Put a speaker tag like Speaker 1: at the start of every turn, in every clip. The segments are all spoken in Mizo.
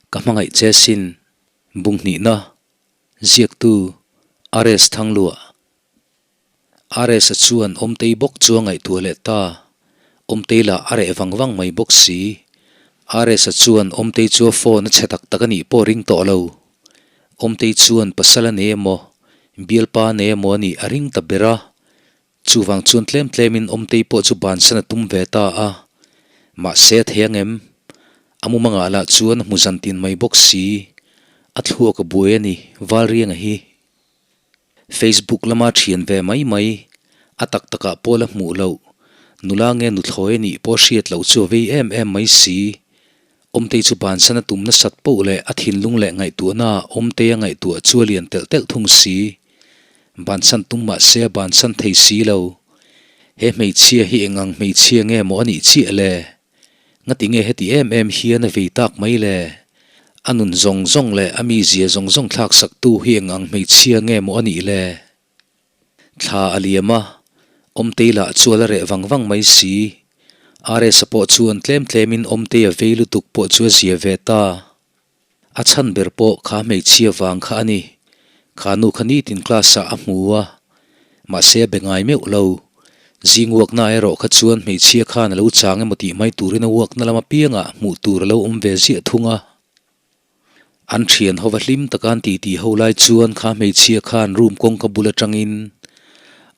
Speaker 1: Ka hmangaih che sin. Bunghnihna, Ziaktu, RS Thangluah. RS-a chuan Awmtei bawk chu a ngaihtuah leh ta. Awmtei lah a reh vang vang mai bawk si. RS-a chuan Awmtei chu a phone a chhe tak tak a nih pawh ring tawh lo. Awmtei chuan pasal a nei emaw, bialpa a nei emaw a nih a ring ta ber a. Chuvang chuan tlem tlemin Awmtei pawh chu bansan a tum ve ta a. Mahse a thei ang em? A mumangah lah chuan a hmu zan tin mai bawk si. A thluak a buai a ni, Valrianga hi. Facebook lama thian ve mai mai, a tak takah pawh la hmuh loh, nula nge nuthlawi a nih pawh hriat loh chu a vei em em mai si. Awmtei chu bansan a tum nasat poh leh a thinlung leh ngaihtuahna Awmtei a ngaihtuah chu a lian telh telh thung si. Bansan tum mah se a bansan thei si lo. He hmeichhia hi eng ang hmeichhia nge maw a nih chiah le? Ngati nge heti em em hian a vei tak mai le? A nun zawng zawng leh a mizia zawng zawng thlak saktu hi eng ang hmeichhia nge maw a nih le? Thla a liam a, Awmtei lah chu a la reh vang vang mai si. RS-a pawh chuan tlem tlemin Awmtei a vei lutuk pawh chu a zia ve ta. A chhan ber pawh kha hmeichhia vang kha a ni. Kha nu kha nitin class-ah a hmu a, mahse a be ngai meuh lo. Zing uakna erawh kha chuan hmeichhia khan a lo chang emaw tih mai turin a uakna lam apiangah hmuh tur a lo awm ve ziah thung a. An thian hova hlim taka an titi ho lai chuan kha hmeichhia khan room kawngka bul atangin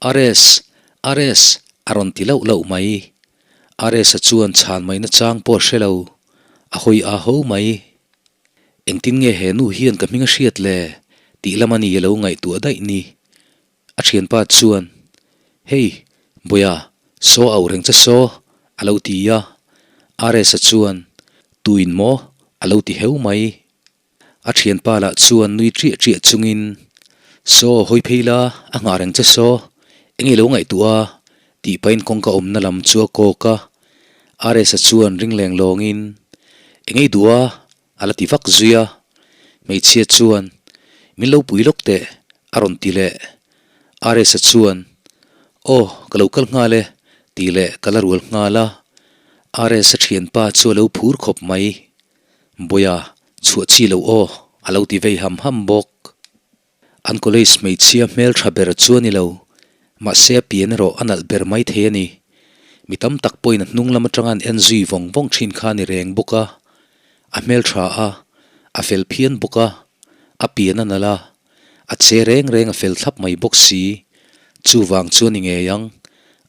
Speaker 1: RS! RS! a rawn ti lauh lauh mai. RS-a chuan chhan mai nachang pawh a hre lo, a hawi a ho mai. Engtin nge he nu hian ka hming a hriat le? tih lam a ni a lo ngaihtuah daih ni. A thianpa chuan, Hei, Bawia, saw auh reng che saw, a lo ti a. RS-a chuan, Tuin maw? a lo ti heu mai. A thianpa lah chuan nui triah triah chungin, Saw, hawi phei la, a nghah reng che saw, eng i lo ngaihtuah a? tih pahin kawngka awmna lam chu a kawk a. RS-a chuan ring leng lawngin, Eng ei duh a? a la ti vak zui a. Hmeichhia chuan, Min lo pui lawk teh, a rawn ti leh. RS-a chuan, Aw, ka lo kal nghal e, tih leh ka la rual nghal a. RS-a thianpa chu a lo phur khawp mai. Bawia, chhuah chi lo aw, a lo ti vei ham ham bawk. An college hmeichhia hmel tha ber chu a ni lo, mahse a pian erawh a nalh ber mai thei a ni. Mi tam tak pawhin a hnung lam atanga an en zui vawng vawng thin kha a ni reng bawk a. A hmel tha a, a fel phian bawk a, a pian a nalh a, a che reng reng a fel thlap mai bawk si. Chuvang chu a ni ngei ang,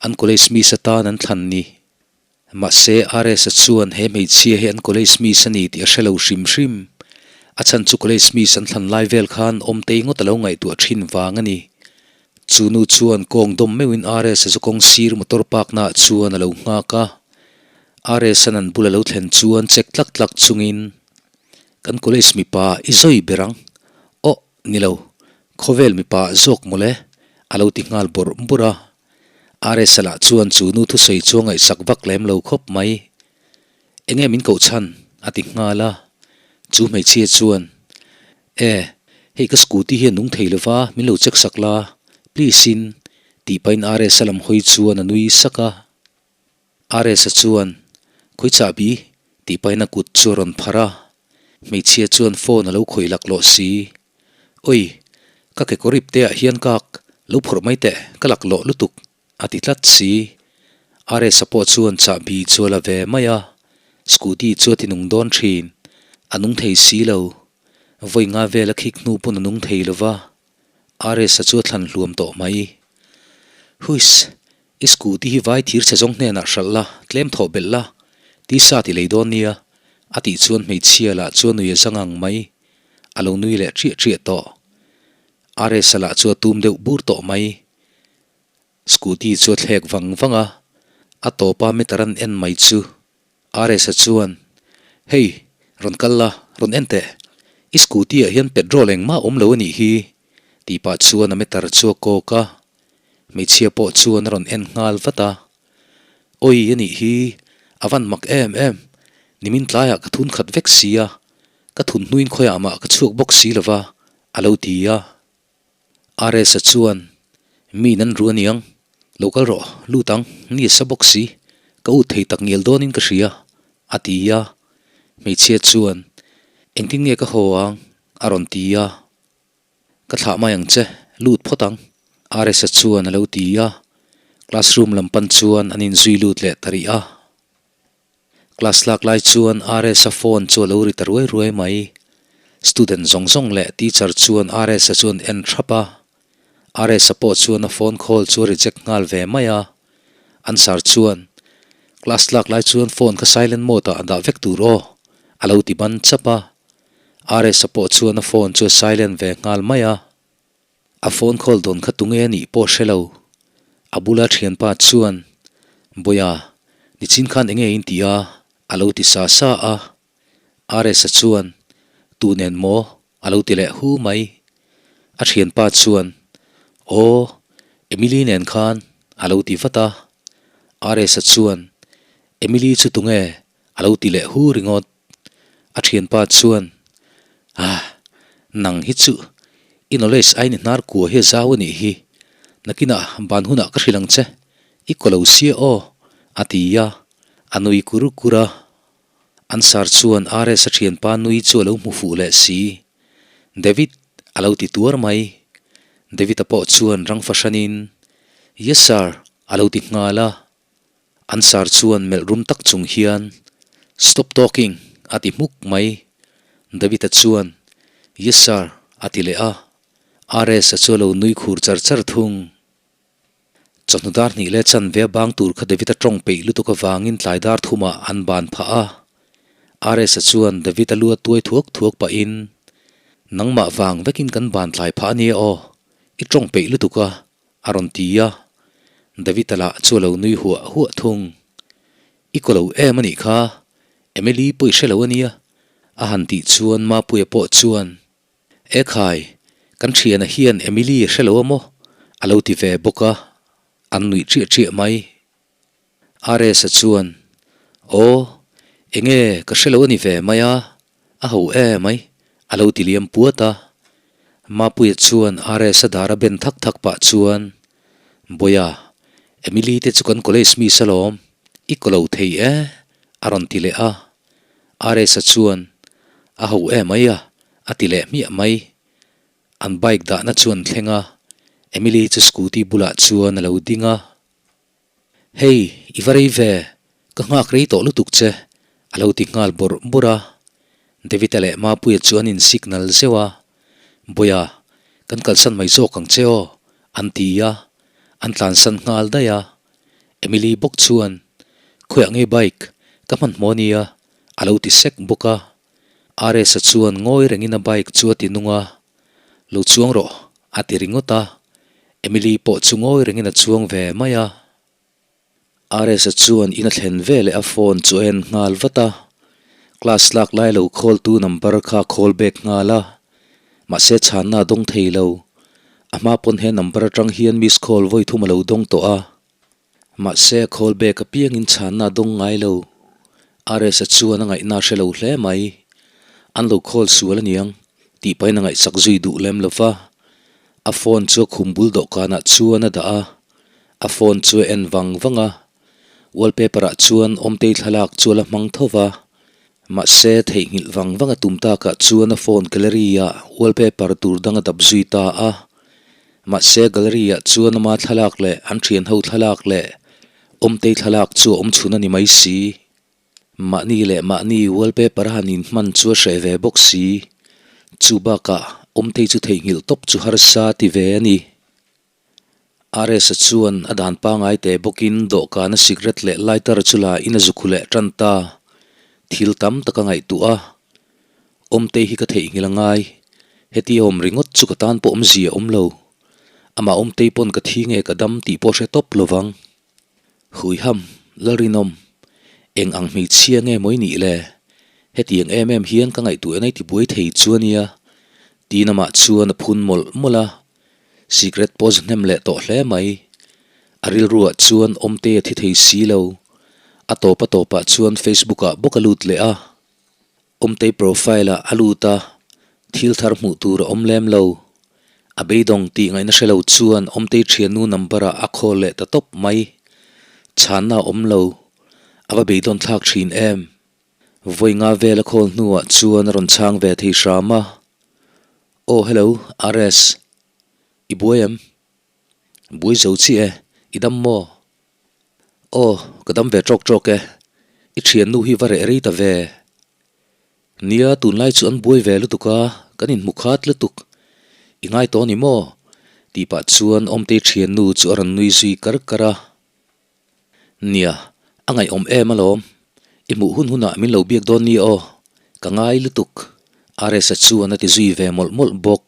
Speaker 1: an college miss atan an thlan ni. Mahse, RS-a chuan he hmeichhia hi an college miss a ni tih a hre lo hrim hrim. A chhan chu college miss an thlan lai vel khan Awmtei ngawt a lo ngaihtuah thin vang a ni. Chu nu chuan kawng dawm meuhin RS-a chu kawng sir motor park naah chuan a lo nghak a. RS-a'n an bul a lo thlen chuan check tlak tlak chungin, Kan college mipa i zawi ber ang. Aw, ni lo. Khawvel mipa zawk mawle, a lo ti nghal bawrh bawrh a. RS-a lah chuan chu nu thusawi chu a ngaihsak vak lem lo khawp mai. Enge min koh chhan? a ti nghal a. Chu hmeichhia chuan, E, hei ka scooty hi a nung thei lova, min lo check sak la, please in, tih pahin RS-a lam hawi chuan a nui sak a. RS-a chuan, Khawi chahbi? tih pahin a kut chu a rawn phar a. Hmeichhia chuan phone a lo khawih laklawh si. Oi, ka kekawr ip te ah hian kak lo phawrh mai teh, ka laklawh lutuk, a ti tlat si. RS-a pawh chuan chahbi chu a la ve mai a, scooty chu a ti nung dawn thin, a nung thei si lo. Vawi nga vel a khik hnu pawn a nung thei lo va, RS-a chu a thlan hluam tawh mai. Huiss, i scooty hi vai thir chhe zawng hnenah hralh la, tlem thawh belh la, tisa ti lei dawn nia, a tih chuan hmeichhia lah chu a nui a zang ang mai. A lo nui leh ṭiah ṭiah tawh. RS-a lah chu a tum deuh bur tawh mai. Scooty chu a thlek vang vang a, a tawpa meter an en mai chu. RS-a chuan, Hei, rawn kal la, rawn en teh. I scooty-ah hian petrol engmah a awm lo a nih hi, tih pah chuan a meter chu a kawk a. Hmeichhia pawh chuan a rawn en nghal vat a. Awi a nih hi, a van mak em em. Nimin tlaiah ka thun khat vek si a, Ka thun hnuin khawiah mah ka chhuak bawk si lova, a lo ti a. RS-a chuan, Mi nan ru aniang, lo kal rawh, lut ang, ni a sa bawk si, ka ut thei tak ngial dawnin ka hria, a ti a. Hmeichhia chuan, Engtin nge ka haw ang? a rawn ti a. Ka thlah mai ang che, lut phawt ang, RS-a chuan a lo ti a. Classroom lam pan chuan an inzui lut leh ta rih a. Class lak lai chuan RS-a phone chu a lo ri ta ruai ruai mai. Student zawng zawng leh teacher chuan RS-a chu an en thap a. RS-a pawh chuan a phone call chu a reject nghal ve mai a. An sir chuan, Class lak lai chuan phone kha silent mode ah a dah vek tur aw, a lo ti ban chap a. RS-a pawh chuan a phone chu a silent ve nghal mai a. A phone call dawn kha tunge a nih pawh hre lo. A bula thianpa chuan, Bawia, nichin khan enge in ti a? a lo ti sa sa a. RS-a chuan, Tu nen maw? a lo ti leh hu mai. A thianpa chuan, Aw, Emily nen khan, a lo ti vat a. RS-a chuan, Emily chu tunge? a lo ti leh hu ringawt. A thianpa chuan, Ah, nang hi chu i knowledge ain i hnar kua hi a zau a nih hi. Nakinah ban hunah ka hrilh ang che, i kaw lo sia aw, a ti a, a nui kur kur a. An sir chuan RS a thianpa nui chu a lo hmu fuh leh si. David, a lo ti tuar mai. David-a pawh chuan rang fahranin, Yes sir, a lo ti nghal a. An sir chuan melh rum tak chung hian, Stop talking! a ti hmuk mai. David-a chuan, Yes sir! a ti leh a. RS-a chu a lo nui khur char char thung. Chawhnu dar hnih leh chanve a bang tur kha David-a tawng peih lutuk avangin tlai dar thumah an ban phah a. RS-a chuan David-a lu a tuai thuak thuak pahin, Nangmah vang vekin kan ban tlai phah a nia aw, i tawng peih lutuk a, A rawn ti a, David-a lah chu a lo nui huah huah thung. I kaw lo em a nih kha, Emily pawh i hre lo a nia, a han tih chuan Mapuia pawh chuan, E khai, kan thiana hian Emily a hre lo a maw? a lo ti ve bawk a, an nuih chiah chiah mai. RS-a chuan, Aw, enge ka hre lo a ni ve mai a, a ho em mai, a lo ti liam puat a. Mapuia chuan RS-a dar a ben thak thak pah chuan, Bawia, Emily te chu kan college miss alawm, i kaw lo thei e, a rawn ti leh a. RS-a chuan, A ho em mai a, a ti leh hmiah mai. An bike dahna chu an thleng a, Emily chu scooty bulah chuan a lo ding a. Hei, i va rei ve, ka nghak rei tawh lutuk che, a lo ti nghal bawrh bawrh a. David-a leh Mapuia chu an in signal zeuh a, Bawia, kan kalsan mai zawk ang che aw, an ti a, an tlansan nghal daih a. Emily bawk chuan, Khawiah nge bike, ka hmanhmawh a nia, a lo ti sek bawk a. RS-a chuan ngawi rengin a bike chu a ti nung a, Lo chuang rawh, a ti ringawt a. Emily pawh chu ngawi rengin a chuang ve mai a. RS-a chuan in a thlen ve leh a phone chu a en nghal vat a. Class lak lai lo call tu number kha a call back nghal a. Mahse chhanna a dawng thei lo. A hma pawn he number atang hian miss call vawi thum a lo dawng tawh a. Mahse a call back apiangin chhanna a dawng ngai lo. RS-a chuan a ngaihna a hre lo hle mai. An lo call sual aniang tih pahin a ngaihsak zui duh lem lo va. A phone chu a khum bul dawhkanah chuan a dah a, a phone chu a en vang vang a. Wallpaper ah chuan Awmtei thlalak chu a la hmang tho va. Mahse theihnghilh vang vang a tum takah chuan a phone gallery ah wallpaper tur dang a dap zui ta a. Mahse gallery ah chuan ama thlalak leh an thian ho thlalak leh Awmtei thlalak chu a awm chhun a ni mai si. Mahni leh mahni wallpaper a han inhman chu a hreh ve bawk si. Chu bakah Awmtei chu theihnghilh tawp chu harsa ti ve a ni. RS-a chuan a dan pangai teh bawkin dawhkana cigarette leh lighter chu la in a zukhu leh tan ta. Thil tam tak a ngaihtuah a. Awmtei hi ka theihnghilh a ngai. Heti a awm ringawt chu ka tan pawh awmzia a awm lo. Amah Awmtei pawn ka thi nge ka dam tih pawh hre tawp lovang. Huiham, Lalrinawm, eng ang hmeichhia nge maw i nih le? Hetiang em em hian ka ngaihtuah en a i tibuai thei chu a nia, tiin amah chuan a phun mawlh mawlh a. Secret pawh zu hnem leh tawh hle mai. A rilruah chuan Awmtei a thi thei si lo. A tawp a tawpah chuan Facebook ah bawk a lut leh a. Awmtei profile ah a lut a, thil thar hmuh tur a awm lem lo. A beidawng tih ngaihna hre lo chuan Awmtei thiannu number ah a call leh ta tawp mai. Chhanna a awm lo. A va beidawn thlak thin em? Vawi nga vel a call hnuah chuan a rawn chhang ve thei hram a. Aw hello, RS. I buai em? Buai zo chiah e, i dam maw? Aw, ka dam ve tawk tawk e, i thiannu hi va reh rei ta ve. Nia, tunlai chu an buai ve lutuk a, kan inhmu khat lutuk. I ngai tawh a ni maw? tih pah chuan Awmtei thiannu chu a rawn nui zui kar kar a. Nia, a ngaihawm em alawm. I hmuh hun hunah min lo biak dawn nia aw, ka ngai lutuk, RS-a chuan a ti zui ve mawlh mawlh bawk.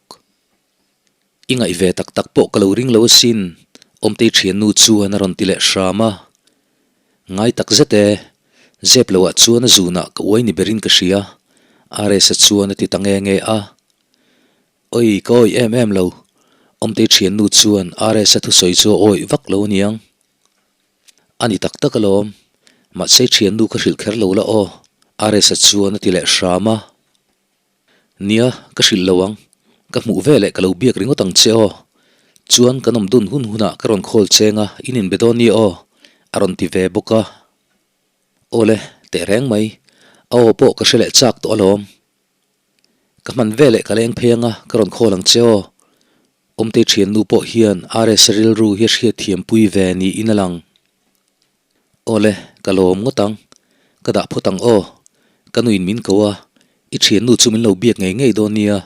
Speaker 1: I ngaih ve tak tak pawh ka lo ring lo asin, Awmtei thiannu chuan a rawn ti leh hram a. Ngai tak zet e, zep loah chuan a zunah ka uai ni berin ka hria, RS-a chuan a ti ta nge nge a. Oi, ka awih em em lo, Awmtei thiannu chuan RS-a thusawi chu a awih vak lo aniang. A ni tak tak alawm, mahse thiannu ka hrilh kher lo la aw, RS-a chuan a ti leh hram a. Nia, ka hrilh lo ang. Ka hmuh veleh ka lo biak ringawt ang che aw. Chuan kan awm dun hun hunah ka rawn call cheng a, in inbe dawn nia aw, a rawn ti ve bawk a. Aw le, teh reng mai. A aw pawh ka hre leh chak tawh alawm. Ka hman veleh ka leng phei anga ka rawn call ang che aw. Awmtei thiannu pawh hian RS rilru hi a hriatthiampui ve niin a lang. Aw le, ka lawm ngawt ang. Ka dah phawt ang aw. Ka nuin min ko a, i thiannu chu min lo biak ngei ngei dawn nia.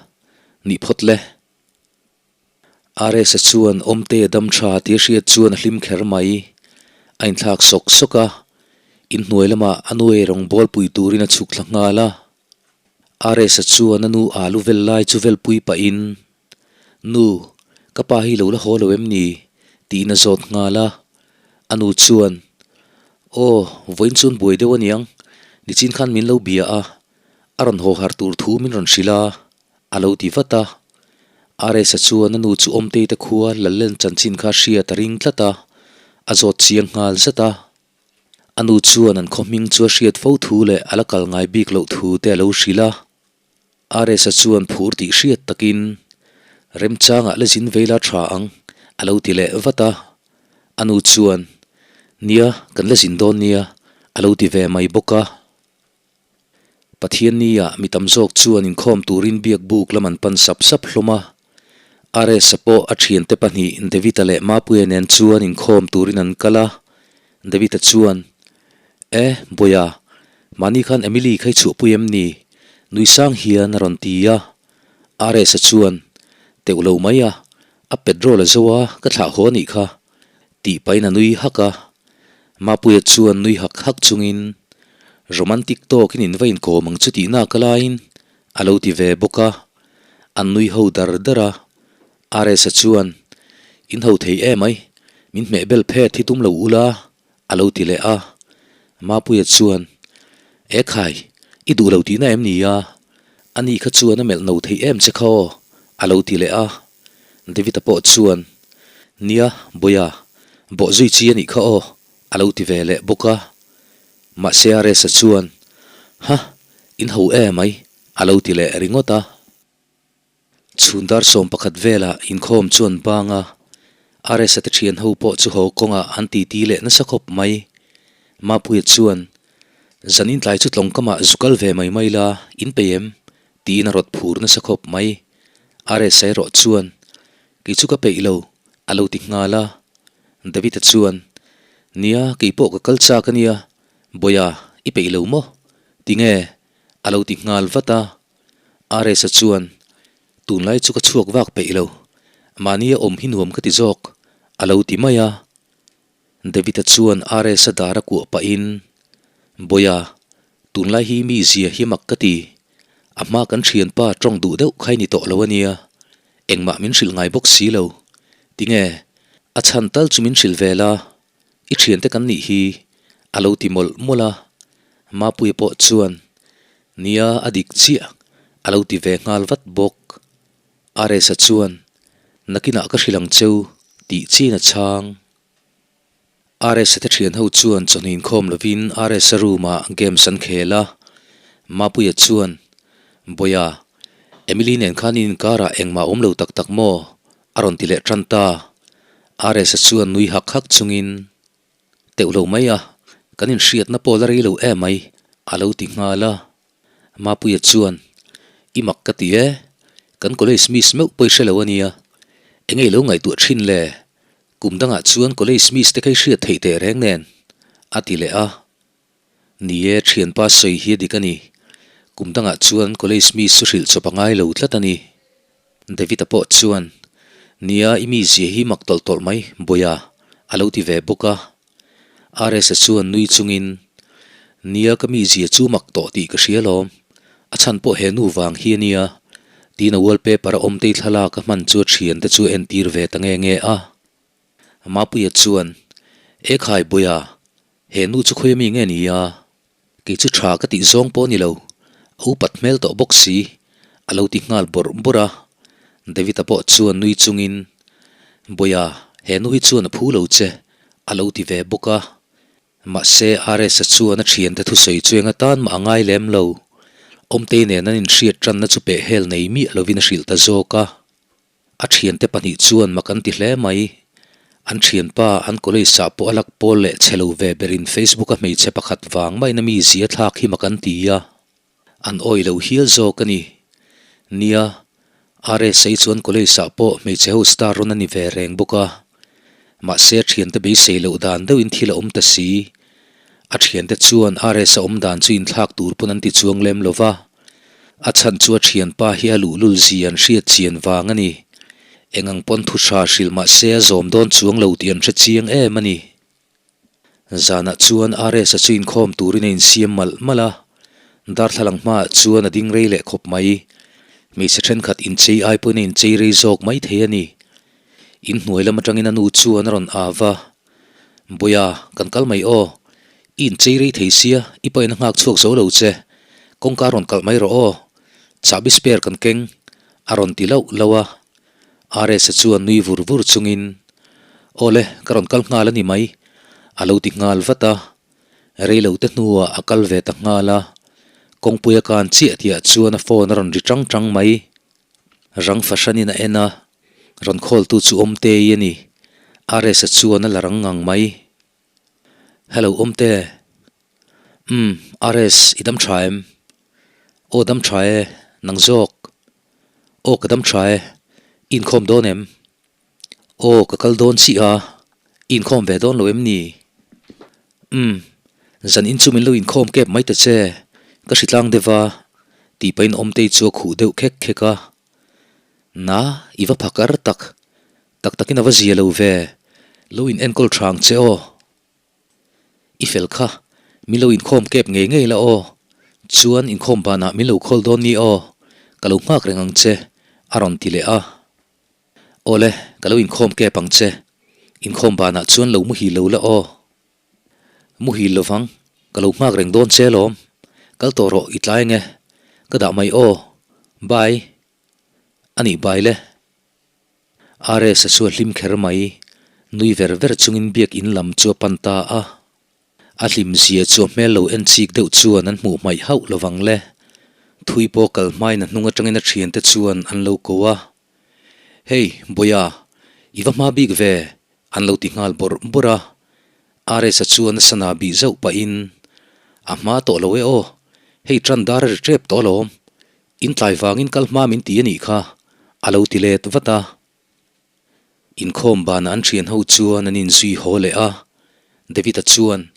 Speaker 1: Nih phawt le. RS-a chuan Awmtea dam tha tih a hriat chuan a hlim kher mai. A inthlak sawk sawk a, inhnuai lamah a nu eirawng bawl pui turin a chhuk thla nghal a. RS-a chuan a nu alu vel lai chu vel pui pahin, Nu, ka pa hi lo la haw lo em ni? tiin a zawt nghal a. A nu chuan, Aw, vawiin chuan buai deuh a niang, nichin khan min lo bia a, a rawn haw har tur thu min rawn hrilh a, a lo ti vat a. RS-a chuan a nu chu Awmtei te khua Lallen chanchin kha hriat a ring tlat a, a zawt chiang nghal zat a. A nu chuan an khaw hming chu a hriat fo thu leh a la kal ngai bik loh thu te a lo hrilh a. RS-a chuan phur tih hriat takin, Remchangah la zin vei la tha ang, a lo ti leh vat a. A nu chuan, Nia, kan la zin dawn nia, a lo ti ve mai bawk a. Pathianni-ah mi tam zawk chuan inkhawm turin biak buk lam an pan sap sap hlawm a. RS-a pawh a thiante pahnih David-a leh Mapuia nen chuan inkhawm turin an kal a. David-a chuan, E, Bawiha, mahni khan Emily kha i chhuahpui em ni? Nui sang hian a rawn ti a. RS-a chuan, Teuh lo mai a, a petrol a zo a, ka thlah haw a nih kha, tih pahin a nui hak a. Mapuia chuan nui hak hak chungin, Romantic tawkin in va inkawm ang chu tih nak a laiin a lo ti ve bawk a. An nui ho dar dar a. RS-a chuan, In ho thei em ai, min hmeh bel phet hi tum lo ula, a lo ti leh a. Mapuia chuan, E khai, i duh lo tihna em ni a? Ani kha chuan a melh no thei em che kha aw, a lo ti leh a. David-a pawh chuan, Nia, Bawiha, bawh zui chi a nih kha aw, a lo ti ve leh bawk a. Mahse RS-a chuan, Ha, in ho e mai, a lo ti leh ringawt a. Chhun dar 11 velah inkhawm chuan bang a, RS-a te thian ho pawh chu haw kawngah an titi leh nasa khawp mai. Mapuia chuan, Zanin tlai chu tlawngkamah zu kal ve mai mai la, in peih em? tiin a rawt phur nasa khawp mai. RS-a erawh chuan, Kei chu ka peih lo, a lo ti nghal a. David-a chuan, Nia, kei pawh ka kal chak a nia, Bawiha, i peih lo maw? Tinge? a lo ti nghal vat a. RS-a chuan, Tunlai chu ka chhuak vak peih lo, mahnia awm hi nuam ka ti zawk, a lo ti mai a. David-a chuan RS-a dar a kuah pahin, Bawiha, tunlai hi mi zia hi mak ka ti. A hma kan thianpa tawng duh deuh kha i ni tawh lo a nia. Engmah min hrilh ngai bawk si lo. Tinge, a chhan tal chu min hrilh ve la, i thiante kan nih hi, a lo ti mawlh mawlh a. Mapuia pawh chuan, Nia, a dik chiah, a lo ti ve nghal vat bawk. RS-a chuan, Nakinah ka hrilh ang cheu, tih chin a chhang. RS-a te thian ho chuan chawhnu inkhawm lovin RS-a room-ah games an khel a. Mapuia chuan, Bawiha, Emily nen khan in inkarah engmah awm lo tak tak maw? a rawn ti leh tan ta. RS-a chuan nui hak hak chungin, Teuh lo mai a, kan inhriatna pawh la rei lo em mai, A lo ti nghal a. Mapuia chuan, I mak ka ti e, kan college miss meuh pawh i hre lo a nia. Enge i lo ngaihtuah thin le? Kum dangah chuan college miss te kha i hriat theih teh reng nen, a ti leh a. Ni e, thianpa sawi hi a dik a ni. Kum dangah chuan college miss chu hrilh chawp a ngai lo tlat a ni. David-a pawh chuan, Nia, i mizia hi mak tawlh tawlh mai, Bawiha, a lo ti ve bawk a. RS-a chuan nui chungin, Nia ka mizia chu mak tawh tih ka hria lawm, a chhan pawh he nu vang hi a nia, tiin a wallpaper a awmtei thlalak a hman chu a thiante chu a entir ve ta nge nge a. Mapuia chuan, Ekhai Bawiha, he nu chu khawi ami nge ni a? Kei chu tha ka tih zawng pawh a ni lo, a upat hmel tawh bawk si, a lo ti nghal bawrh bawrh a. David-a pawh chuan nui chungin, Bawiha, he nu hi chuan a phu lo che, a lo ti ve bawk a. Mahse, RS-a chuan a thiante thusawi chu eng atan mah a ngai lem lo. Awmtei nen an inhriat tanna chu pehhel nei miah lovin a hrilh ta zawk a. A thiante pahnih chuan mak an ti hle mai. An thianpa an college ah pawh a lak pawl leh chhe lo ve berin Facebook a hmeichhe pakhat vang maiin a mizia thlak hi mak an ti a. An awih lo hial zawk a ni. Nia, RSA chuan college ah pawh hmeichhe ho star rawn a ni ve reng bawk a. Mahse a thiante beisei loh dan deuhin thil a awm ta si. A thiante chuan RSA awm dan chu inthlak tur pawn an ti chuang lem lo va. A chhan chu a thianpa hi a luhlul zia an hriat chian vang a ni. Eng ang pawn thu tha hrilh mah se a zawm dawn chuang lo tih an hre chiang em a ni. Zanah chuan RS-a chu inkhawm turin a insiam malh malh a, darthlalang hmaah chuan a ding rei leh khawp mai. Hmeichhe thenkhat inchei ai pawhin a inchei rei zawk mai thei a ni. Inhnuai lam atangin a nu chuan a rawn au va, Bawiha, kan kal mai aw. I inchei rei thei sia, i pain a nghak chhuak zo lo che. Kawngka rawn kalh mai rawh aw. Chahbi spare kan keng, a rawn ti lauh lauh a. RS-a chuan nui vur vur chungin, Aw le, ka rawn kal nghal a ni mai, a lo ti nghal vat a. Rei lo te hnuah a kal ve ta nghal a. Kawngpui a kan chiah tihah chuan a phone a rawn ri tang tang mai. Rang fahranin a en a, rawn khawltu chu Awmtei a ni. RS-a chuan a la rang ngang mai. Hello Awmte. Umm, RS, i dam tha em? Aw dam tha e, nang zawk. Aw ka dam tha e, i inkhawm dawn em? Aw ka kal dawn chiah a, i inkhawm ve dawn lo em ni? Umm, zan in chu min lo inkhawm kep mai ta che, ka hritlang deuh a, tih pahin Awmtei chu a khuh deuh khek khek a. Na, i va phakar tak, tak takin a va zia lo ve, lo in enkawl tha ang che aw. I fel kha, min lo inkhawm kep ngei ngei la aw. Chuan inkhawm banah min lo khawl dawn ni aw, ka lo nghak reng ang che, a rawn ti leh a. Awle, ka lo inkhawm kep ang che. Inkhawm banah chuan lo muhil lo la aw. Muhil lovang, ka lo nghak reng dawn che alawm. Kal tawh rawh, i tlai ange. Ka dah mai aw. Bye. A nih bai le. RS-a chu a hlim kher mai. Nui ver ver chungin biak in lam chu a pan ta a. A hlimzia chu a hmel lo en chik deuh chuan an hmuh hmaih hauh lovang le. Thui pawh kal hmain a hnung atangin a thiante chuan an lo ko a. Hei, Bawiha, i va hma bik ve, an lo ti nghal bawrh bawrh a. RS-a chuan a sana bih zauh pahin, A hma tawh lo e aw, hei tan dar a ri tep tawh alawm, in tlai vangin kal hma min ti a nih kha, a lo ti let vat a. Inkhawm banah an thian ho chuan an inzui haw leh a, David-a chuan,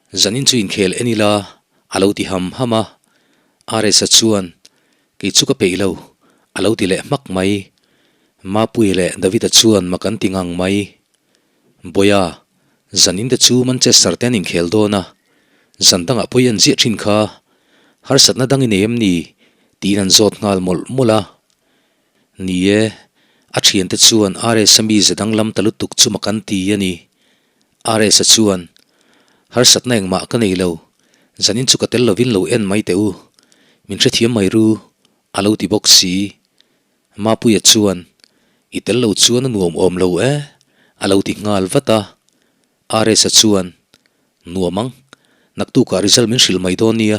Speaker 1: Zanin chu inkhel en ila, a lo ti ham ham a. RS-a chuan, Kei chu ka peih lo, a lo ti leh hmak mai. Mapuia leh David-a chuan mak an ti ngang mai. Bawiha, zanin te chu Manchester te an inkhel dawn a, zan dangah pawh i en ziah thin kha, harsatna dang i nei em ni? tiin an zawt nghal mawlh mawlh a. Ni e, a thiante chuan RS-a mize danglam ta lutuk chu mak an ti a ni. RS-a chuan, Harsatna engmah ka nei lo, zanin chu ka tel lovin lo en mai teh u, min hrethiam mai ru, a lo ti bawk si. Mapuia chuan, I tel lo chuan a nuam awm lo e, a lo ti nghal vat a. RS-a chuan, Nuam ang, naktukah result min hrilh mai dawn nia,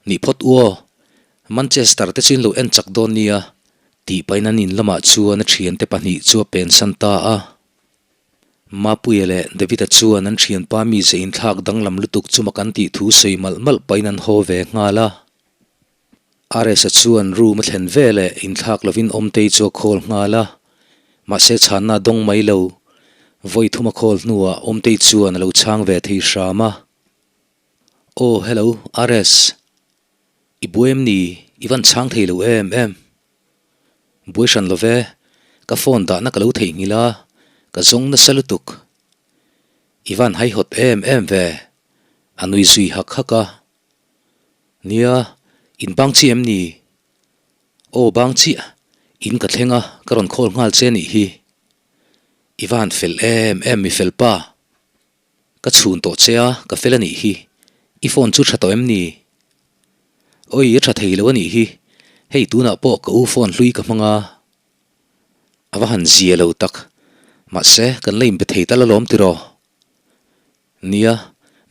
Speaker 1: nih phawt u aw, Manchester te chu in lo en chak dawn nia, tih pahin an in lamah chuan a thiante pahnih chu a pensan ta a. Mapuia leh David-a chuan an thianpa mize inthlak danglam lutuk chu mak an tih thu sawi malh malh pahin an haw ve nghal a. RS-a chuan room a thlen veleh inthlak lovin Awmtei chu a call nghal a, mahse chhanna a dawng mai lo. Vawi thum a call hnuah Awmtei chuan a lo chhang ve thei hram a. Aw hello RS, i buai em ni? I van chhang thei lo em em? Buai hran lo ve, ka phone dahna ka lo theihnghilh a, ka zawng nasa lutuk. I van haihawt em em ve, a nui zui hak hak a. Nia, in bang chiah em ni? Aw bang chiah, in ka thleng a, ka rawn call nghal che nih hi. I van fel em em mi fel pa. Ka chhun tawh che a, ka fel a nih hi. I phone chu tha tawh em ni? Awi, a tha thei lo a nih hi. Hei tunah pawh ka u phone hlui ka hmang a. A va han zia lo tak. Mahse, kan la inbe thei tal alawm tiraw? Nia,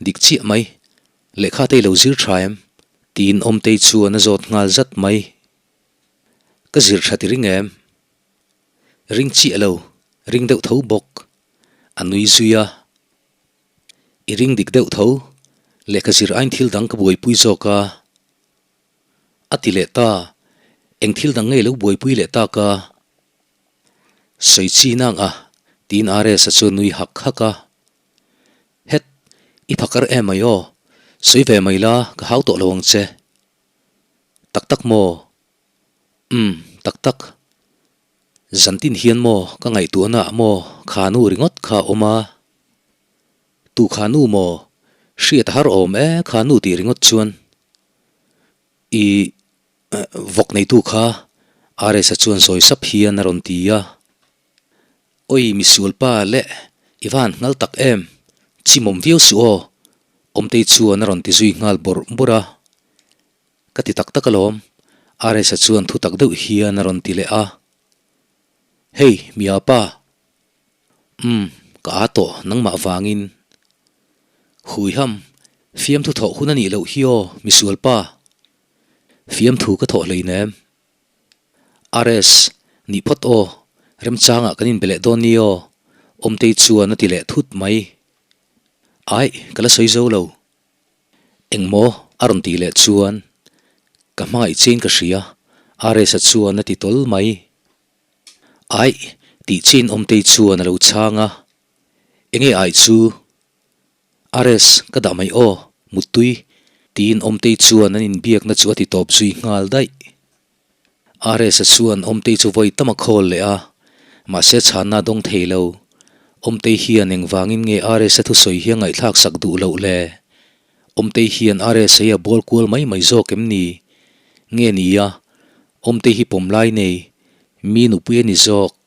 Speaker 1: dik chiah mai. Lehkha te i lo zir tha em? Tiin Awmtei chuan a zawt nghal zat mai. Ka zir tha ti ring em? Ring chiah lo, ring deuh tho bawk. A nui zui a. I ring dik deuh tho, lehkha zir ain thil dang ka buaipui zawk a. A ti leh ta, eng thil dang nge i lo buaipui leh tak a? Sawi chi nang a, tiin RS-a chu nui hak hak a. Het, i phakar em mai aw, sawi ve mai la, ka hau tawh lo ang che. Tak tak maw? Umm, tak tak. Zantin hian maw ka ngaihtuahna ah maw khanu ringawt kha a awm a? Tu khanu maw? Hriat a har awm e khanu tih ringawt chuan. I vawk neitu kha RS-a chuan sawi sap hian a rawn ti a. Awi misualpa leh i van nghal tak em? Chimawm viau suh aw, Awmtei chuan a rawn ti zui nghal bawrh bawrh a. Ka ti tak tak alawm, RS-a chuan thu tak deuh hian a rawn ti leh a. Hei, mi apa. Umm, ka aa tawh nangmah vangin. Huiham, fiamthu thawh hun a nih loh hi aw, misualpa. Fiamthu ka thawh hleinem. RS, nih phawt aw, remchangah kan inbe leh dawn ni aw, Awmtei chuan a ti leh thut mai. Aih, ka la sawi zo lo. Engmaw? a rawn tih leh chuan ka hmangaih chiin ka hria, RS-a chuan a ti tawl mai. Aih, tih chin Awmtei chuan a lo chhang a. Enge aih chu? RS, ka dah mai aw, muttui, tiin Awmtei chuan an inbiakna chu a ti tawp zui nghal daih. RS-a chuan Awmtei chu vawi tam a khawl leh a, mahse chhanna a dawng thei lo. Awmtei hian engvangin nge RS-a thusawi hi a ngaihthlak sak duh loh le? Awmtei hian RS-a hi a bawl kual mai mai zawk em ni? Nge nia, Awmtei hi pawm lai nei, mi nupui a ni zawk.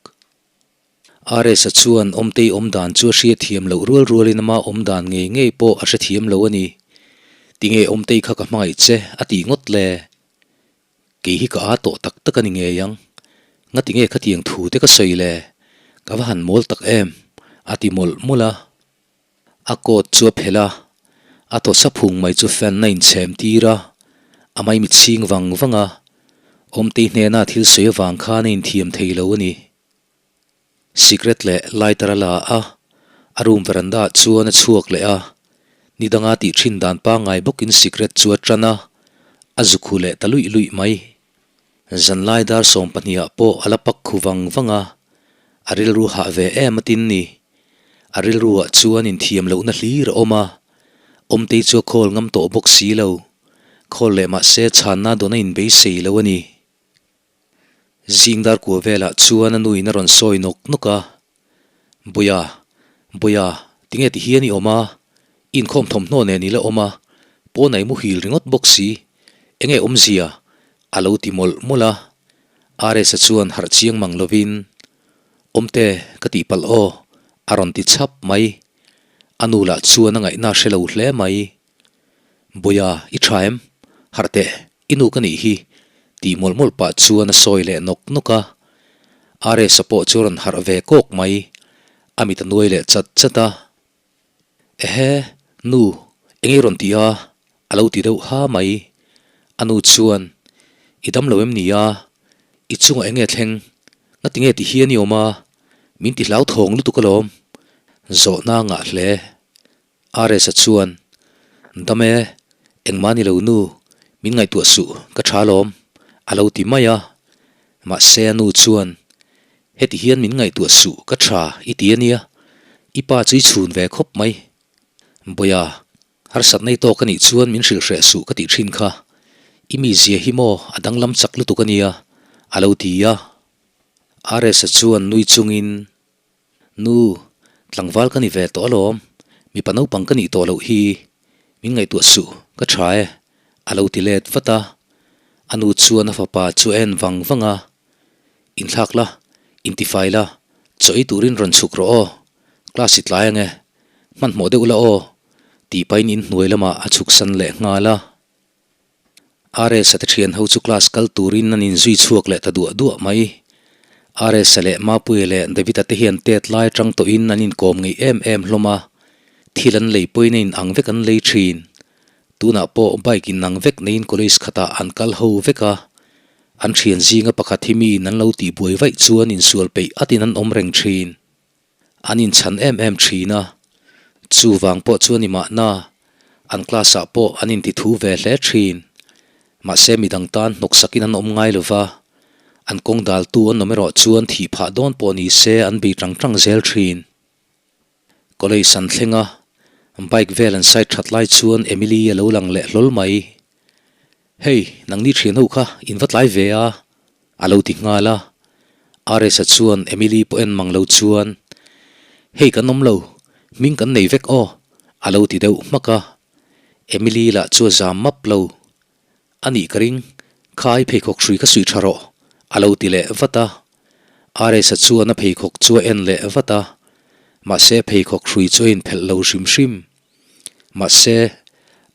Speaker 1: RS-a chuan Awmtei awm dan chu a hriatthiam loh rual rualin ama awm dan ngei ngei pawh a hrethiam lo a ni. Tinge Awmtei kha ka hmangaih che a tih ngawt le? Kei hi ka aa tawh tak tak a ni ngei ang. Ngati nge khatiang thu te ka sawi le? Ka va han mawl tak em? A ti mawlh mawlh a. A coat chu a phelh a, a thaw sa phung mai chu fan a inchhem tir a, a maimi chhing vang vang a. Awmtei hnena thil sawi avang khan a inthiam thei lo a ni. Sikret leh lighter a la a, a room veranda ah chuan a chhuak leh a, ni danga tih thin dan pangngai bawkin sikret chu a tan a, a zu khu leh ta luih luih mai. Zanlai dar 12 ah pawh a la pak khu vang vang a, a rilru hah ve em a tin ni. A rilru ah chuan inthiam lohna hlir a awm a, Awmtei chu a khawl ngam tawh bawk si lo, khawl leh mahse chhanna dawn a inbeisei lo a ni. Zing dar kua velah chuan a nuin a rawn sawi nawk nawk a, Buia, Buia, tinge ti hian i awm a? I inkhawm thawmhnaw nen i la awm a, pawn a i muhil ringawt bawk si, enge awmzia? a lo ti mawlh mawlh a. RS-a chuan harh chiang mang lovin, Awmte, ka tihpalh aw, a rawn ti chhap mai. A nu lah chuan a ngaihna hre lo hle mai. Buia, i tha em? Harh teh, i nu ka nih hi, tih mawlh mawlh pah chuan a sawi leh nawk nawk a. RS-a pawh chu a rawn harh ve kawk mai, a mit a nuai leh chat chat a. Ehe, nu, eng i rawn ti a? a lo ti deuh ha mai. A nu chuan, I dam lo em ni a? I chungah eng nge thleng? Ngati nge ti hian i awm a? Min ti hlauthawng lutuk alawm. Zawhna a ngah hle. RS-a chuan, Dam e, engmah ni lo nu, min ngaihtuah suh, ka tha alawm, a lo ti mai a. Mahse a nu chuan, Heti hian min ngaihtuah suh, ka tha i ti a nia, i pa chu i chhun ve khawp mai. Bawiha, harsatna i tawk a nih chuan min hrilh hreh suh ka tih thin kha, i mizia hi maw a danglam chak lutuk a nia, a lo ti a. RS-a chuan nui chungin, Nu, tlangval ka ni ve tawh alawm, mipa naupang ka nih tawh loh hi, min ngaihtuah suh, ka tha e, a lo ti let vat a. A nu chuan a fapa chu a en vang vang a, Inthlak la, intifai la, chaw ei turin rawn chhuk rawh aw, class i tlai ang e, hmanhmawh deuh la aw, tih pahin inhnuai lamah a chhuksan leh nghal a. RS-a te thian ho chu class kal turin an inzui chhuak leh ta duah duah mai. RS-a leh Mapuia leh David-a te hian tet lai atang tawhin an inkawm ngei em em hlawm a, thil an lei pawhin a inang vek an lei thin. Tunah pawh bike inang vek neiin college khatah an kal ho vek a, an thian zinga pakhat hi miin an lo tihbuai vaih chuan insual peih atin an awm reng thin. An inchhan em em thin a, chuvang pawh chu a ni mahna, an class ah pawh an inti thu ve hle thin. Mahse midang tan hnawksakin an awm ngai lova, an kawng daltu an awm erawh chuan thih phah dawn pawh ni se an bei tang tang zel thin. College an thleng a, bike vel an side that lai chuan Emily a lo lang leh hlawl mai. Hei, nangni thian ho kha in va tlai ve a, A lo ti nghal a, RS-a chuan Emily pawh en mang lo chuan, Hei kan awm lo, hming kan nei vek aw, a lo ti deuh hmak a. Emily lah chu a zam map lo. A nih ka ring, kha i pheikhawk hrui kha suih tha rawh, a lo ti leh vat a. RS-a chuan a pheikhawk chu a en leh vat a, mahse pheikhawk hrui chu a inphelh lo hrim hrim. Mahse,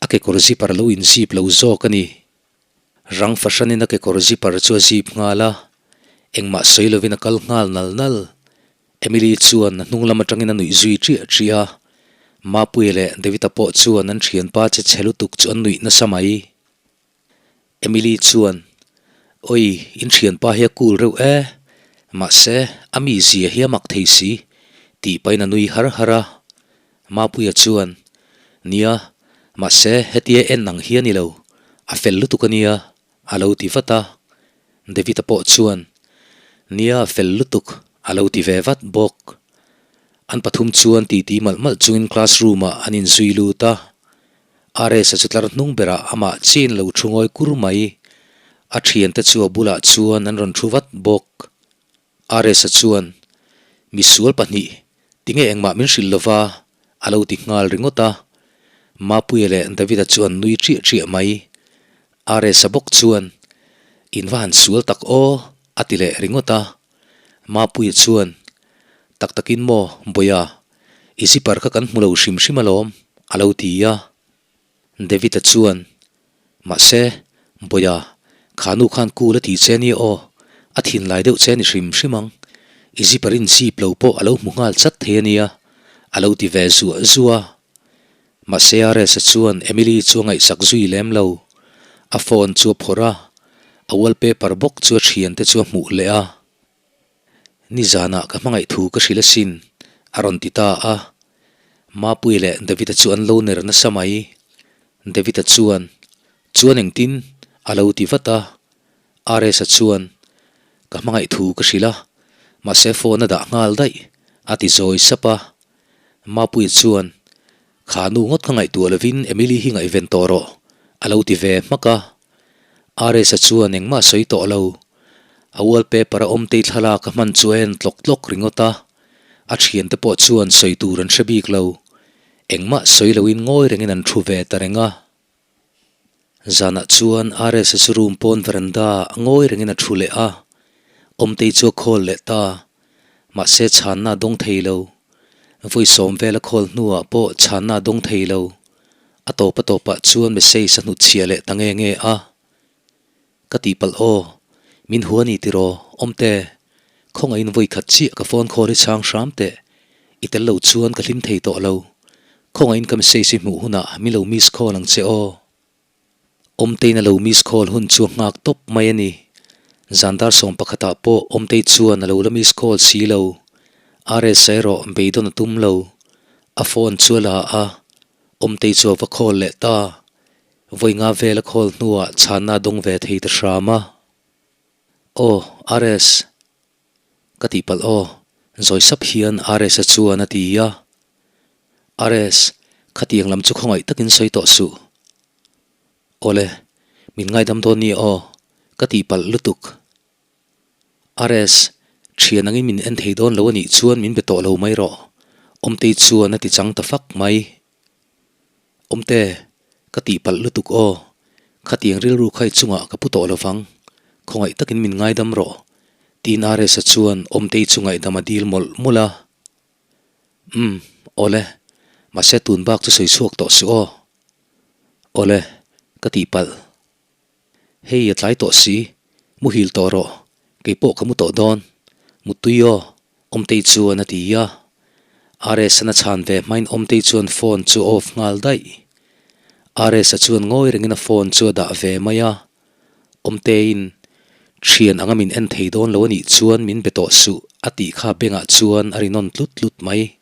Speaker 1: a kekawr zipper a lo inzip lo zawk a ni. Rang fahranin a kekawr zipper chu a zip nghal a, engmah sawi lovin a kal nghal nal nal. Emily chuan a hnung lam atangin a nuih zui ṭiah ṭiah a, Mapuia leh David-a pawh chuan an ṭhianpa che chhe lutuk chu an nuih nasa mai. Emily chuan, Awi, in ṭhianpa hi a cool reuh e, mahse, a mizia hi a mak thei si, tih pahin a nui har har a. Mapuia chuan, Nia, mahse hetia en ang hi a ni lo, a fel lutuk a nia, a lo ti vat a. David-a pawh chuan, Nia, a fel lutuk, a lo ti ve vat bawk. An pathum chuan titi malh malh chungin classroom-ah an inzui lut a. RS-a chu tlar hnung berah amah chin lo thu ngawi kur mai. A thiante chu a bulah chuan an rawn thu vat bawk. RS-a chuan, Misual pahnih, tinge engmah min hrilh lova? a lo ti nghal ringawt a. Mapuia leh David-a chu an nui ṭiah ṭiah mai. RS-a bawk chuan, In va han sual tak aw, a ti leh ringawt a. Mapuia chuan, Tak takin maw, Bawiha, i zipper kha kan hmu lo hrim hrim alawm, a lo ti a. David-a chuan, Mahse, Bawiha, kha nu khan cool a ti che nia aw, a thinlai deuh che ni hrim hrim ang. I zipper in zip lo pawh a lo hmu nghal chat thei a nia, a lo ti ve zuah zuah a. Mahse, RS-a chuan Emily chu a ngaihsak zui lem lo. A phone chu a phawrh a, a wallpaper bawk chu a thiante chu a hmuh leh a. Nizanah ka hmangaih thu ka hrilh asin, a rawn ti ta a. Mapuii leh David-a chu an lo ner nasa mai. David-a chuan, Chuan engtin? a lo ti vat a. RS-a chuan, Ka hmangaih thu ka hrilh a, mahse phone a dah nghal daih, a ti zawi sap a. Mapuii chuan, Kha nu ngawt ka ngaihtuah lovin Emily hi ngaihven tawh rawh, a lo ti ve hmak a. RS-a chuan engmah a sawi tawh lo. A wallpaper a awmtei thlalak a hman chu a en tlawk tlawk ringawt a. A thiante pawh chuan sawi tur an hre bik lo. Engmah sawi loin ngawi rengin an thu ve ta reng a. Zanah chuan RS-a chu room pawn veranda ah ngawi rengin a thu leh a. Awmtei chu a call leh ta. Mahse chhanna a dawng thei lo. Vawi sawm vel a call hnuah pawh chhanna a dawng thei lo. A tawp a tawpah chuan message a hnutchhiah leh ta nge nge a. Ka tihpalh aw, min hua ni tiraw, Awmte, khawngaihin vawi khat chiah ka phone call hi chhang hram teh, i tel lo chuan ka hlim thei tawh lo. Khawngaihin ka message hi hmuh hunah min lo miss call ang che aw. Awmtein a lo miss call hun chu a nghak tawp mai a ni. Zandar sawm pakhatah pawh Awmtei chuan a lo la miss call si lo. RS erawh beidawn a tum lo. A phone chu a la a, Awmtei chu a va call leh ta. Vawi nga vel a call hnuah chhanna a dawng ve thei ta hram a. Aw, RS. Ka tihpalh aw, zawi sap hian RS-a chuan a ti a. RS, khatiang lam chu khawngaih takin sawi tawh suh. Awle, min ngaidam dawn ni aw, ka tihpalh lutuk. RS, thian angin min en thei dawn lo a nih chuan min be tawh lo mai rawh, Awmtei chuan a ti chang ta fak mai. Awmte, ka tihpalh lutuk aw, khatiang rilru khai chungah ka pu tawh lo vang, khawngaih takin min ngaidam rawh, tiin RS-a chuan Awmtei chu ngaihdam a dil mawlh mawlh a. Umm, awle, mahse tun bak chu sawi chhuak tawh suh aw. Awle, ka tihpalh. Hei a tlai tawh si, muhil tawh rawh, kei pawh ka mu tawh dawn, Muttui aw, Awmtei chuan a ti a. RS-an a chhan ve hmain Awmtei chuan phone chu a off nghal daih. RS-a chuan ngawi rengin a phone chu a dah ve mai a. Awmteiin, Thian anga min en thei dawn lo a nih chuan min be tawh suh a tih kha bengah chuan a ri nawn tlut tlut mai.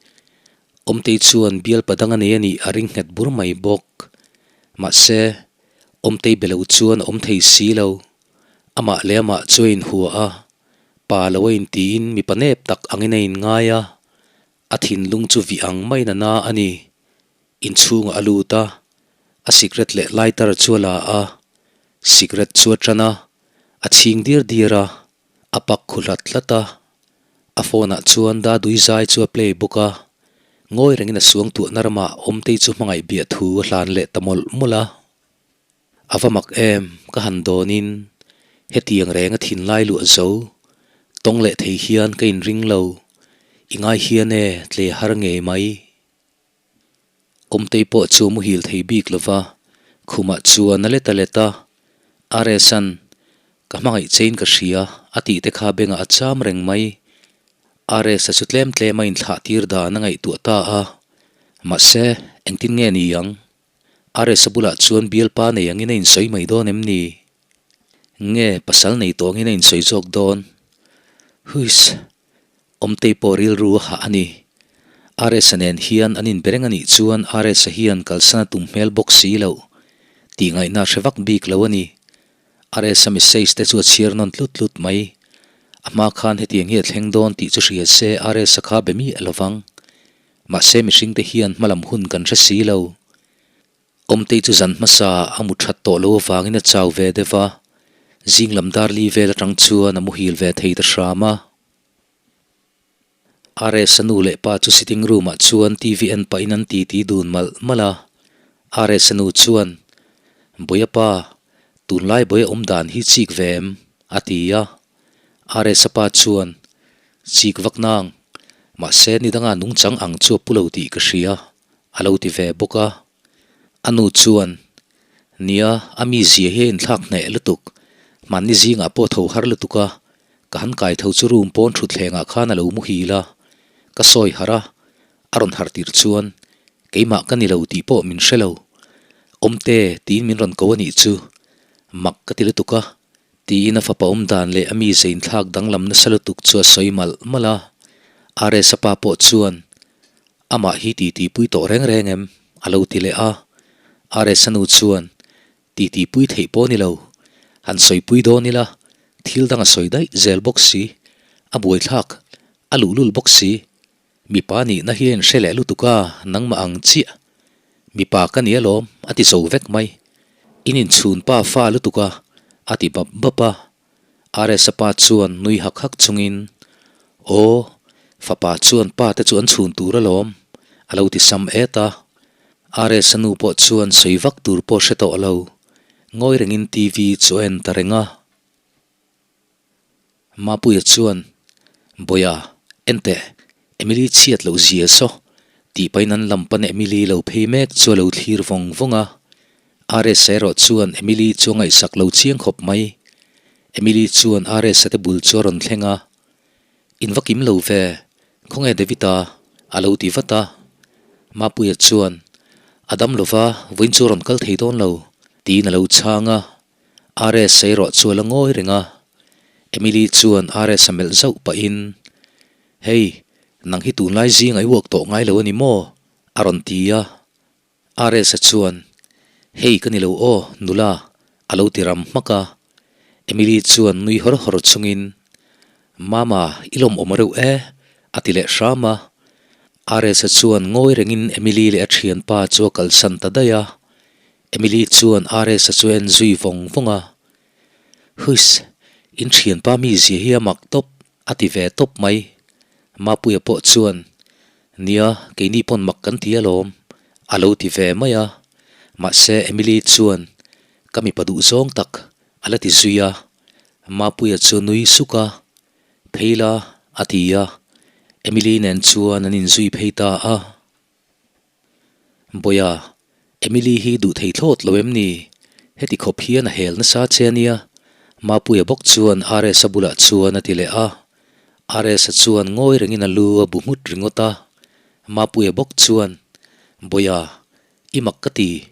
Speaker 1: Awmtei chuan bialpa dang a nei a nih a ring nghet bur mai bawk. Mahse, Awmtei be lo chuan a awm thei si lo. Amah leh amah chu a inhua a, pa lo a intiin mipa nep tak angin a inngai a, a thinlung chu vih ang maiin a na a ni. Inchhungah a lut a, a sikret leh lighter chu a la a, sikret chu a tan a, a chhing dir dir a, a pak khu hlat hlat a, a phone ah chuan Dadui zai chu a play bawk a, ngawi rengin a suang tuahna ramah Awmtei chu hmangaih biah thu a hlan leh ta mawlh mawlh a. A va mak em, ka han dawnin hetiang reng a thinlai luah zo, tawng leh thei hian ka inring lo, i ngai hian e tle har ngei mai. Awmtei pawh chu muhil thei bik lo va, khumah chuan a let a let a, RS-a'n ka hmangaih chein ka hria a tih te kha bengah a cham reng mai. RS-a chu tlem tlem a inthlah tir dan a ngaihtuah ta a, mahse engtin nge ni ang? RS-a bulah chuan bialpa nei angin a insawi mai dawn em ni? Nge pasal nei tawh angin a insawi zawk dawn? Huiss! Awmtei pawh rilru a hah a ni. RS-a nen hian an inbe reng a nih chuan RS-a hian kalsan a tum hmel bawk si loh tih ngaihna a hre vak bik lo a ni. RS-a message te chu a chhiar nawn tlut tlut mai. A hma khan hetiang hi a thleng dawn tih chu hria se RS-a kha be miah lo vang. Mahse mihring te hian hmalam hun kan hre si lo. Awmtei chu zan hmasa a mu that tawh lo avangin a chau ve deuh va, zing lam darli vel atang chuan a muhil ve thei ta hram a. RS-a nu leh pa chu sitting room ah chuan TV en pahin an titi dun malh malh a. RS-a nu chuan, Bawia pa, tunlai bawia awm dan hi chik ve em? a ti a. RS-a pa chuan, Chik vak nang, mahse ni danga nungchang ang chu a pu lo tih ka hria, a lo ti ve bawk a. A nu chuan, Nia, a mi zia hi a inthlak hneh lutuk, hmanni zingah pawh tho har lutuk a, ka han kai tho chu room pawn thutthlengah khan a lo muhil a, ka sawi harh a, a rawn harh tirh chuan, Keimah ka ni lo tih pawh min hre lo. Awmte, tiin min rawn ko a nih chu. Mak ka ti lutuk a, tiin a fapa awm dan leh a mi ze inthlak danglam nasa lutuk chu a sawi malh malh a. RS-a pa pawh chuan, Amah hi titipui tawh reng reng em? a lo ti leh a. RS-a nu chuan, Titipui theih pawh ni lo. Han sawipui dawn ila, thil dang a sawi daih zel bawk si. A buaithlak, a luhlul bawk si. Mipa nihna hi a inhre leh lutuk a, nangmah ang chiah. Mipa ka ni alawm, a ti zo vek mai. In inchhun pa fa lutuk a, a ti bap bap a. RS-a pa chuan nui hak hak chungin, Aw, fapa chuan pa te chu an chhun tur alawm, a lo ti sam et a. RS-a nu pawh chuan sawi vak tur pawh hre tawh lo, ngawi rengin TV chu a en ta reng a. Mapuia chuan, Bawia, en teh, Emily chhiat loh zia saw, tih pahin an lam pan Emily lo phei mek chu a lo thlir vawng vawng a. RS-a erawh chuan Emily chu a ngaihsak lo chiang khawp mai. Emily chuan RS-a te bul chu a rawn thleng a, In va kim lo ve, khawnge David-a? a lo ti vat a. Mapuia chuan, A dam lova, vawiin chu a rawn kal thei dawn lo, tiin a lo chhang a. RS erawh chu a la ngawi reng a, Emily chuan RS a melh zauh pahin, Hei, nang hi tunlai zingah i uak tawh ngai lo a ni maw? A rawn ti a. RS-a chuan, Hei ka ni lo aw, nula, a lo ti ram hmak a. Emily chuan nui hawr hawr chungin, Mama, i lawmawm reuh e, a ti leh hram a. RS-a chuan ngawi rengin Emily leh a thianpa chu a kalsan ta daih a. Emily chuan RS-a chu a en zui vawng vawng a. Huiss, in thianpa mi zia hi a mak tawp, a ti ve tawp mai. Mapuia pawh chuan, Nia, keini pawn mak kan ti alawm, a lo ti ve mai a. Mahse Emily chuan, Ka mipa duh zawng tak, a la ti zui a. Mapuia chu nui suk a, Phei la, a ti a. Emily nen chuan an inzui phei ta a. Bawiha, Emily hi duh thei thlawt lo em ni? Heti khawp hian a hel nasa che a nia, Mapuia bawk chuan RS-a bulah chuan a ti leh a. RS-a chuan ngawi rengin a lu a bu nghut ringawt a. Mapuia bawk chuan, Bawiha, i mak ka ti,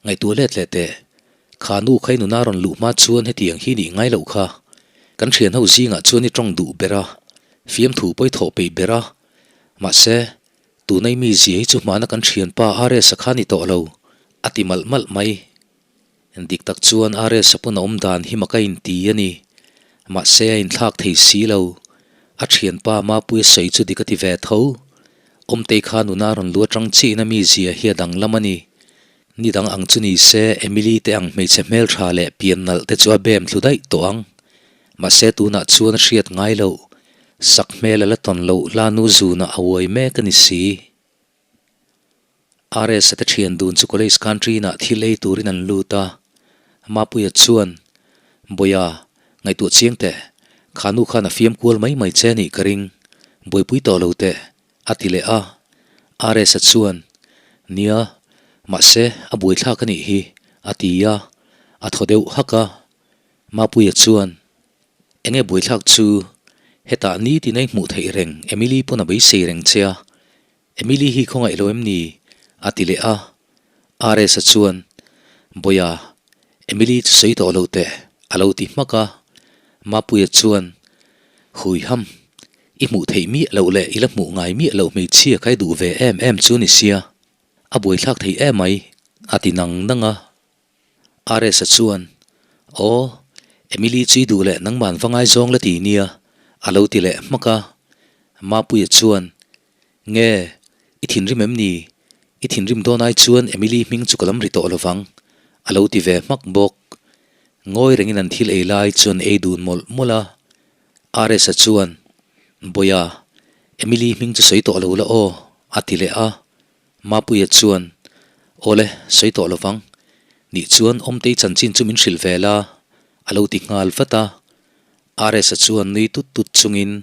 Speaker 1: ngaihtuah let leh teh. Kha nu kha i nuna rawn luh hma chuan hetiang hi nih ngai loh kha. Kan thianho zingah chuan i tawng duh ber a, fiamthu pawh i thawh peih ber a. Mahse, Tunai mi zia hi chu hmana kan thianpa RS-a kha ni tawh lo, a ti malh malh mai. Dik tak chuan RS-a pawn a awm dan hi mak a inti a ni. Mahse a inthlak thei si lo. A thianpa Mapuia sawi chu dik a ti ve tho. Awmtei kha nuna rawn lu atang chiin a mi zia hi a danglam a ni. Ni dang ang chu ni se Emily te ang hmeichhe hmeltha leh pian nalh te chu a bem thlu daih tawh ang. Mahse tunah chuan a hriat ngai loh. Sak hmel a la tawn loh hlanu zunah a uai mek a ni si. RS-a te thian dun chu college canteen-ah thil ei turin an lut a. Mapuia chuan, Bawiha, ngaihtuah chiang teh. Kha nu khan a fiam kual mai mai che nih ka ring. Buaipui tawh lo teh, a ti leh a. RS-a chuan, Nia, mahse a buaithlak a nih hi, a ti a. A thaw deuh hak a. Mapuia chuan, Enge buaithlak chu? Hetah nitin a i hmuh theih reng, Emily pawn a beisei reng che a. Emily hi khawngaih lo em ni? a ti leh a. RS-a chuan, Bawiha, Emily chu sawi tawh lo teh, a lo ti hmak a. Mapuia chuan, Hui ham, i hmuh theih miah loh leh i la hmuh ngai miah loh hmeichhia kha i duh ve em em chu ni sia, a buaithlak thei em mai, a ti nang nang a. RS-a chuan, Aw, Emily chu i duh leh nangman va ngaizawng la ti nia, a lo ti leh hmak a. Mapuia chuan, Nge, i thinrim em ni? I thinrim dawn ai chuan Emily hming chu ka lam ri tawh lo vang, a lo ti ve hmak bawk. Ngawi rengin an thil ei lai chuan ei dun mawlh mawlh a. RS-a chuan, Bawiha, Emily hming chu sawi tawh lo la aw, a ti leh a. Mapuia chuan, Awle, sawi tawh lo vang. Nih chuan Awmtei chanchin chu min hrilh ve la, a lo ti nghal vat a. RS-a chuan nui tut tut chungin,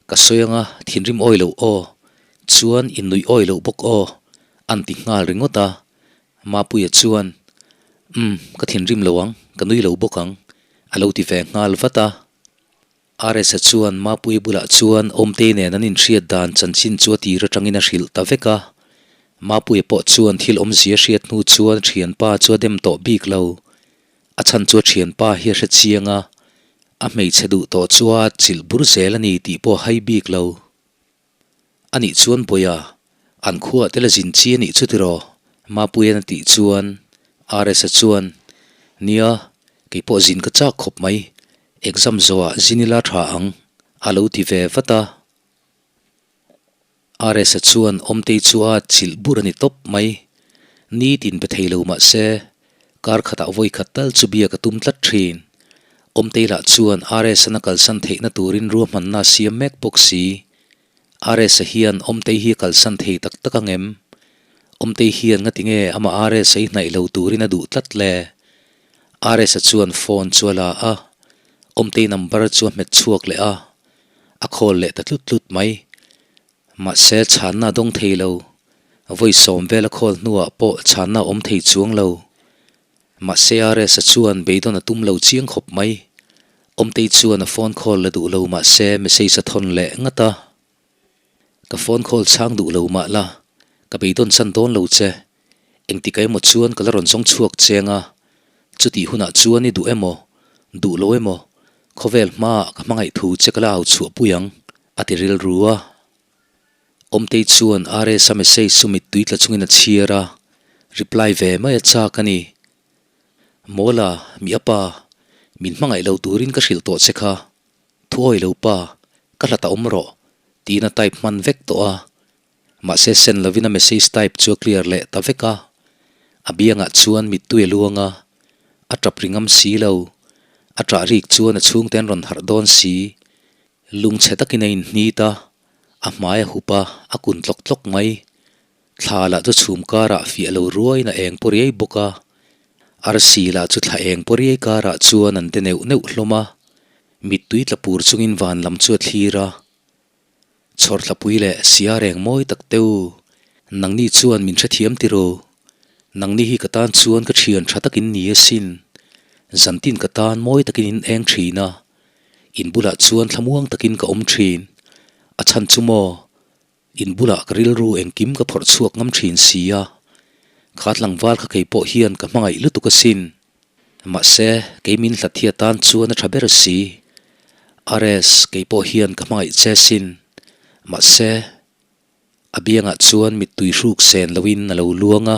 Speaker 1: Ka sawi anga thinrim awi loh aw, chuan in nuih awi loh bawk aw, a'n ti nghal ringawt a. Mapuia chuan, Umm, ka thinrim lo ang, ka nui lo bawk ang, a lo ti ve nghal vat a. RS-a chuan Mapuii bulah chuan Awmtei nen an inhriat dan chanchin chu a tir atangin a hrilh ta vek a. Mapuia pawh chuan thil awmzia hriat hnu chuan a thianpa chu a dem tawh bik lo. A chhan chu a thianpa hi a hre chiang a, a hmeichhe duh tawh chu a chilh bur zel a ni tih pawh a hai bik lo. A nih chuan Bawiha, an khuaah te la zin chi a nih chu tiraw? Mapuia'n a tih chuan RS-a chuan, Nia, kei pawh zin ka chak khawp mai. Exam zawhah zin ila tha ang, a lo ti ve vat a. RS-a chuan Awmtei chu a chilh bur a ni tawp mai. Nitin pe thei lo mah se, kar khatah vawi khat tal chu biak a tum tlat thin. Awmtei lah chuan RS-an a kalsan theihna turin ruahmanna a siam mek bawk si. RS-a hian Awmtei hi a kalsan thei tak tak ang em? Awmtei hian ngati nge amah RS-a i hnaih lo turin a duh tlat le? RS-a chuan phone chu a la a, Awmtei number chu a hmet chhuak leh a, a call leh ta tlut tlut mai. Mahse chhanna a dawng thei lo, vawi sawm vel a call hnuah pawh chhanna a awm thei chuang lo. Mahse RS-a chuan beidawn a tum lo chiang khawp mai. Awmtei chuan a phone call la duh lo mahse message a thawn leh ngat a. Ka phone call chhang duh lo mah la, ka beidawn chan dawn lo che. Engtik emaw chuan ka la rawn zawng chhuak cheng a, chutih hunah chuan i duh emaw, duh lo emaw, khawvel hmaah ka hmangaih thu che ka la au chhuah pui ang, a ti rilru a. Awmtei chuan RS-a message chu mittui tla chungin a chhiar a, reply ve mai a chak a ni. Mawla, mi a pa, min hmangaih lo turin ka hrilh tawh che kha. Thuawi lo pa, ka hlat a awm rawh, tiin a type hman vek tawh a. Mahse send lovin a message type chu a clear leh ta vek a. A biangah chuan mittui a luang a, a tap ri ngam si lo. A tah rik chuan a chhungte an rawn harh dawn si. Lungchhe takin a inhnit a, a hmai a hup a, a kun tlawk tlawk mai. Thla lah chu chhum karah fiah lo ruaiin a eng paw riai bawk a. Arsi lah chu thla eng paw riai karah chuan an te neuh neuh hlawm a. Mittui tla pur chungin van lam chu a thlir a. Chhawrthlapui leh sia reng mawi tak te u, nangni chuan min hrethiam ti ru. Nangni hi ka tan chuan ka thian tha takin ni asin. Zantin ka tan mawi takin in eng thin a. In bulah chuan thlamuang takin ka awm thin. A chhan chu maw? In bulah ka rilru engkim ka phawrh chhuak ngam thin si a, kha tlangval kha kei pawh hian ka hmangaih lutuk asin. Mahse, kei min hlat hi atan chuan a tha ber si. RS, kei pawh hian ka hmangaih che sin. Mahse, a biangah chuan mittui hruk sen loin a lo luang a.